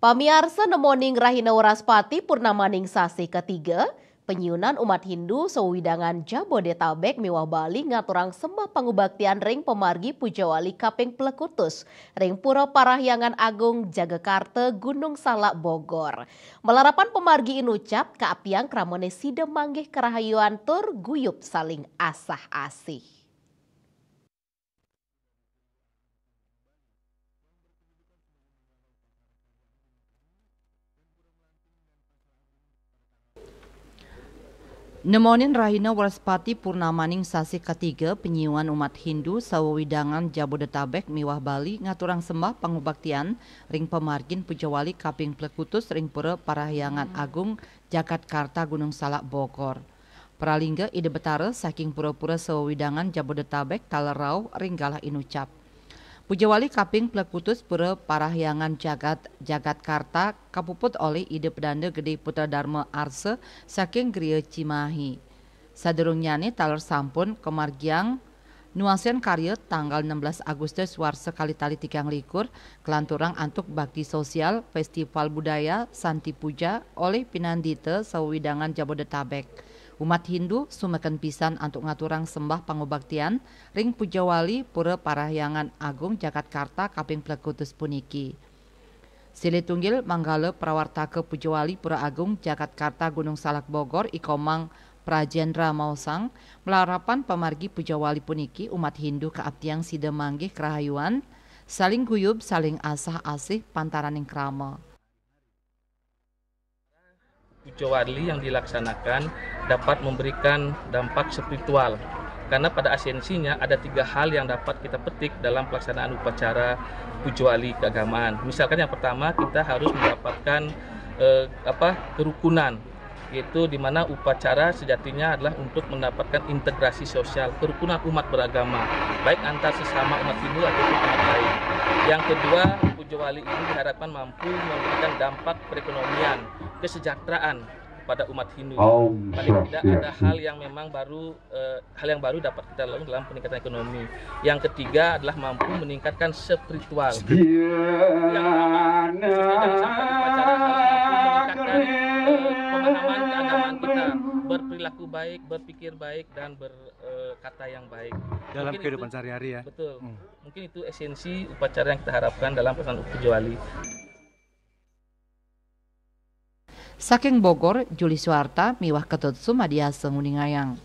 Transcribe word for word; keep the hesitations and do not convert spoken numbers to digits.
Pamiarsa, nemoning rahina Wraspati purnamaning sasih katiga, panyiunan umat Hindu sawewidangan Jabodetabek miwah Bali ngaturang sembah pangubaktian ring pamargi pujawali kaping plekutus ring Pura Parahyangan Agung Jagakarta Gunung Salak Bogor. Malarapan pamargi inucap kaaptiang kramane sida manggih karahayuan tur guyub saling asah-asih. Nemonin rahina Wraspati purnamaning sasih katiga, panyiunan umat Hindu sawewidangan Jabodetabek miwah Bali ngaturang sembah pangubaktian ring pamargin pujawali kaping plekutus ring Pura Parahyangan Agung Jagatkarta Gunung Salak Bogor. Pralingga Ida Betara saking pura-pura sawewidangan Jabodetabek taler rauh ring galah inucap. Pujawali kaping plekutus Pura Parahyangan Jagat Jagatkarta kapuput olih Ida Pedanda Gede Putra Darma Arsa saking Griya Cimahi. Sadurungnyane taler sampun kamargiang nuasin karya tanggal enam belas Agustus warsa kalih tali tigang likur, kalanturang antuk bakti sosial Festival Budaya Santi Puja olih pinandita sawewidangan Jabodetabek. Umat Hindu sumeken pisan antuk ngaturang sembah pangubaktian ring pujawali Pura Parahyangan Agung Jagatkarta kaping plekutus puniki. Silih tunggil manggala prawartaka pujawali Pura Agung Jagatkarta Gunung Salak Bogor, I Komang Prajendra maosang, malarapan pamargi pujawali puniki umat Hindu kaaptiang sida manggih karahayuan, saling guyub, saling asah-asih pantaraning krama. Pujawali yang dilaksanakan dapat memberikan dampak spiritual. Karena pada esensinya ada tiga hal yang dapat kita petik dalam pelaksanaan upacara pujawali keagamaan. Misalkan yang pertama, kita harus mendapatkan, eh, apa, kerukunan, yaitu di mana upacara sejatinya adalah untuk mendapatkan integrasi sosial, kerukunan umat beragama, baik antar sesama umat Hindu ataupun umat lain. Yang kedua, pujawali ini diharapkan mampu memberikan dampak perekonomian, kesejahteraan pada umat Hindu. Om Paling tidak ada Swastiastu. Hal yang memang baru, eh, hal yang baru dapat kita lakukan dalam peningkatan ekonomi. Yang ketiga adalah mampu meningkatkan spiritual. Yang pertama, sehingga jangan sampai upacara harus mampu meningkatkan, eh, pemahaman keagamaan kita, berperilaku baik, berpikir baik, dan ber-, eh, kata yang baik. Dalam kehidupan sehari-hari, ya. Betul. Hmm. Mungkin itu esensi upacara yang kita harapkan dalam pelaksanaan pujawali. Saking Bogor, Juli Suarta miwah Ketut Sumadiasa nguningayang.